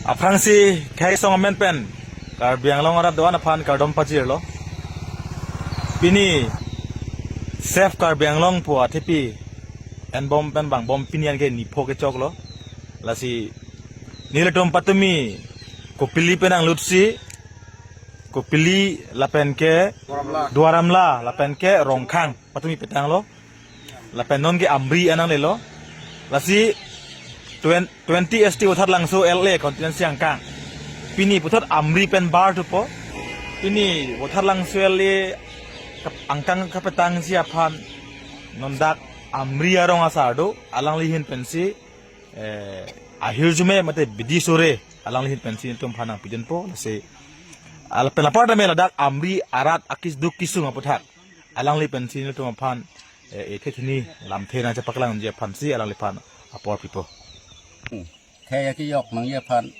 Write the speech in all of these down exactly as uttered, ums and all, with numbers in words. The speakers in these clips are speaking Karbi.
Aphrangsi khei song amen pen Karbi Anglong arat do-an aphan kardom pajirlo. Pini Save Karbi Anglong pu athepi enbom pen vangbom pini anke nipho kechoklo. Lasi nelitum patumi Kopili pen nanglutsi, Kopili lapen ke Duar Amla. Duar Amla lapen ke Rongkhang patumi petanglo. Lapen non ke Amri anang lelo. Lasi twen-, twenty S T Voithalangso L A constituency angkang. Pini puthot Amri pen bar thupo. Pini Voithalangso L A kap-, angkang kapetangsi aphan non dak Amri arong asar do, alangli ahin pensi, eh, ahirjume mate bidi sore alangli ahin pensi nelitum aphan nangpidunpo. Lasi al pen apar tame ladak Amri arat akis duk kisung aputhak alangli pensi nelitum aphan, eh, ethe thini lamthe nangchepaklangji aphansi alangliphan apor pipo. Khei akejok nangji aphan,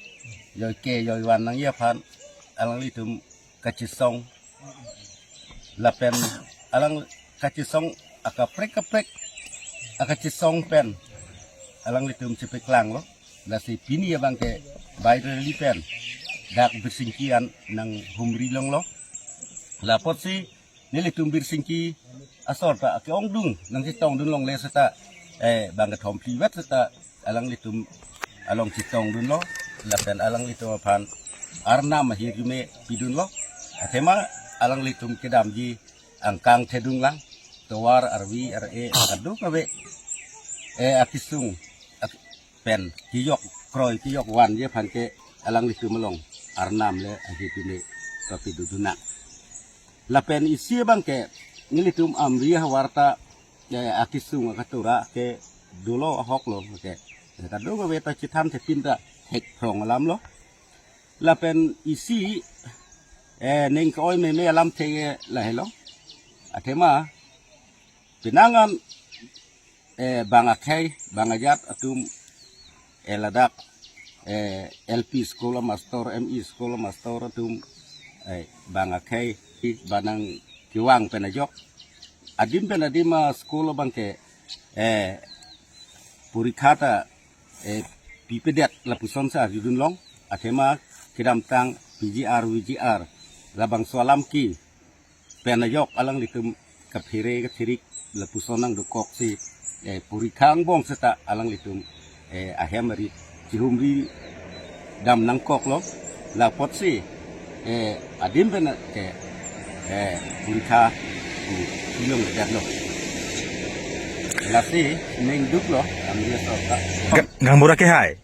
joike joivan nangji aphan alanglitum kachesong. Lapen alang kachesong akaprek kaprek akachesong pen alanglitum chepaklanglo. Lasi pini abangke Baireli pen dak Birsingki an nanghumri longlo. Lapotsi nelitum Birsingki asor ta ake-ongdung nangchetongdun longle seta, eh, bang kethom phli vet seta alanglitum along chetongdunlo. Lapen alanglitum aphan arnam ahirjume pidunlo. Athema alanglitum kedamji angkang thedung lang, tovar arvi ar-e kadokave, eh, akisung ak-, pen kejok kroi kejok vanji aphan ke alanglitum along arnam le ahirjume papidundun nang. Lapen isi abangke nelitum Amri ahavar ta, eh, akisung akatura ke dolo ahoklo ke. Kadokave ta chethan thepin ta thekphrong alamlo. Lapen isi, eh, ning ke-oi meme alamthe ke lahelo. Athema penang an, eh, bang akhei, bang ajat atum, eh, ladak, eh, L P school amaster, M E school amaster atum, eh, bang akhei ba nangkevang pen ajok. Adim pen adim a-school abangke, eh, porikha ta, eh, pipedet lapuson sa arjudun long, athema kedamtang P G R, V G R labangso alam ke pen ajok alanglitum kaphere kathirik lapuson nangdokoksi, eh, porikha angbong seta alanglitum, eh, ahem arit chihumri dam nangkoklo. Lapotsi, eh, adim pen ke, eh, porikha, hmm, ilong detlo. Lasi ningduklo Amri asor ta. Ga-, Gangbura ke hai.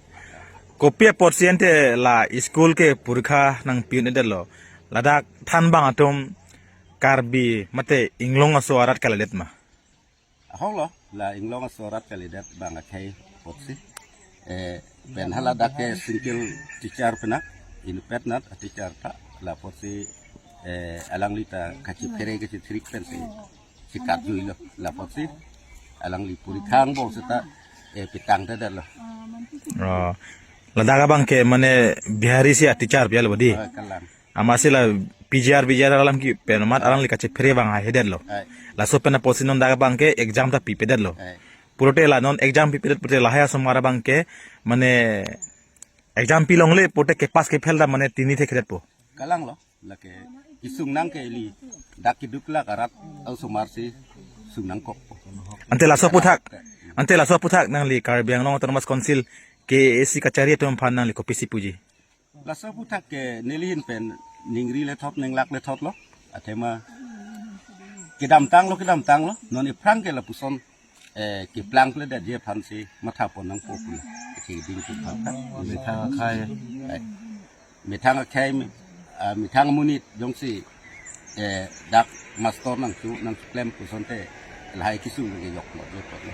Kopi apotsi ante la school ke porikha nangpi-un-edetlo? Ladak thanbang atum Karbi mate Inglong aso arat kalidet ma? Ahoklo, la Inglong aso arat kalidet bang akhei apotsi. Eh, pen hala dak ke single teacher penak, inutpet nat a-teacher ta, lapotsi, eh, alangli ta kachephere kachethirik pensi chekatjuilo, lapotsi alangli porikha angbong seta, eh, pitang tedetlo. Oh. Ladak abangke mane Bihari si a-teacher pi alo bodi. Oh, kalang. Amatsi la P G R, V G R alam ke pen amat alangli kachephere bang hai hedetlo. Hai. Laso pen apotsi non dak abangke exam ta pipedetlo. Hai. Pulote la non exam pipedet pulote lahai asomar abangke mane exam pilongle pulote kepass kephel ta mane tini thekthedetpo. Kalanglo, lake kesung nang ke ili dak keduk lak arat asomarsi sung nangkok. Ante laso aputhak, ante laso aputhak nangli Karbi Anglong Autonomous Council, K A A C kachari atum aphan nangli kopisi puji? Laso aputhak ke neli ahin pen ningri lethot ninglak lethotlo. Athema kedamtanglo, kedamtanglo. Non iphrang ke lapuson, eh, keplangpledetji aphansi mathapon nangpo pu. Keding pu aphan. Methang akhei. Eh, methang akhei, ah, methang amonit jongsi, eh, dak master nangchu, nangchuklem pu asonte lahai kesung ke joklo, joklo.